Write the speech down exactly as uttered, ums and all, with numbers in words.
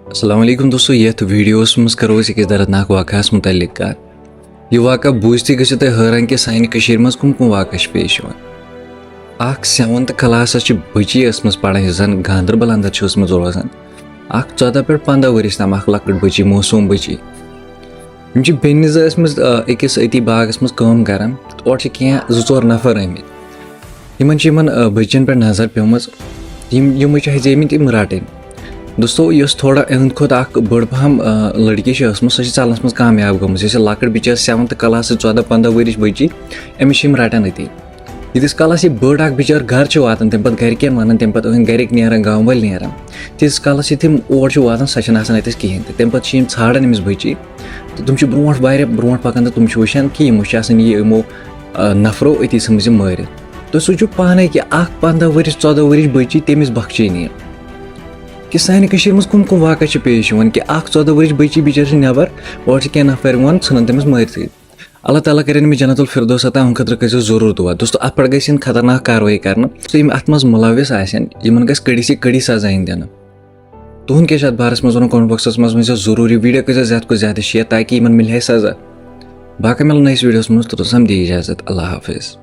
السلام علیکم دوستو، یتھ ویڈیوس منٛز کرو أسۍ أکِس دردناک واقعس متعلق کتھ۔ یہِ واقعہ بوٗزتھٕے گٔژھِو تُہۍ حٲران کہِ سانہِ کٔشیٖرِ منٛز کٕم کٕم واقعہ چھِ پیش یِوان۔ اکھ سیونتھ کلاسس چھِ بٔچی ٲسمٕژ پران، یۄس زن گاندربل اندر چھِ ٲسمٕژ روزان۔ اکھ ژۄدہ پٮ۪ٹھ پنٛداہ ؤرِش تام اکھ لۄکٕٹ بٔچی، معصوٗم بٔچی۔ یِم چھِ بیٚنہِ زٕ ٲسمٕژ، آ، أکِس أتی باغس منٛز کٲم کران۔ اورٕ چھِ کینٛہہ زٕ ژور نفر آمٕتۍ۔ یِمن چھِ یِمن، آ، بٔچین پٮ۪ٹھ نظر پیٚمٕژ۔ یِم، یِمٕے چھِ ہیٚژیمٕتۍ یِم رٹٕنۍ۔ دوستو، یۄس تھوڑا أہنٛدِ کھۄتہٕ اکھ بٔڑ پہم، آ، لڑکی چھِ ٲسمٕژ، سۄ چھِ ژلنس منٛز کامیاب گٔمٕژ۔ یۄس یہِ لۄکٕٹ بِچٲر سیونتھ کلاسس ژۄدہ پنٛداہ ؤرِش بٔچی، أمِس چھِ یِم رٹان أتی۔ ییٖتِس کالس یہِ بٔڑ اکھ بِچٲر گرٕ چھِ واتان، تمہِ پتہٕ گرِکٮ۪ن ونان، تمہِ پتہٕ أہنٛدۍ گرِکۍ نیران، گامہٕ وٲلۍ نیران، تیٖتِس کالس یہِ تِم اور چھِ واتان، سۄ چھنہٕ آسان اتٮ۪س کِہینۍ تہِ۔ تمہِ پتہٕ چھِ یِم ژھانڈان أمِس بٔچی، تہٕ تِم چھِ برونٛٹھ واریاہ برونٛٹھ پکان تہٕ تِم چھِ وٕچھان کہِ یِمو چھِ آسان یہِ یِمو، آ، نفرو أتی ژھٕنمٕژ یِم مٲرِتھ۔ تُہۍ سوٗنٛچِو پانے کہِ اکھ پنٛداہ ؤرِش، ژۄدہ ؤرِش بٔچی، تٔمِس بخچے نہٕ یِم۔ کہِ سانہِ کٔشیٖرِ منٛز کٕم کٕم واقعہ چھِ پیش یِوان کہِ اکھ ژۄدہ ؤرِش بٔچی بِچٲر چھِ نٮ۪بر، اورٕ چھِ کینٛہہ نفر یِوان، ژھٕنان تٔمِس مٲرتھٕے۔ اللہ تعالیٰ کَرِ أمِس جنت الفردوس عطا، اَمہِ خٲطرٕ کٔرۍزیو ضروٗر دُعا۔ دوستو، اَتھ پٮ۪ٹھ گژھِ یِنۍ خطرناک کاروٲیی کرنہٕ۔ سُہ یِم اَتھ منٛز مُلوث آسن، یِمن گژھِ کٔڑی سے کٔڑی سزا یِنۍ دِنہٕ۔ تُہُنٛد کیٛاہ چھُ اَتھ بارَس منٛز وَنُن؟ Comment boxَس منٛز ؤنۍزیو ضروٗر۔ یہِ video کٔرۍزیو زیادٕ کھۄتہٕ زیادٕ share، تاکہِ یِمن مِلہِ ہے سزا۔ باقٕے مِلو نٔیِس videoَس منٛز، توٚتَس تام دِیِو اِجازت۔ اللہ حافظ۔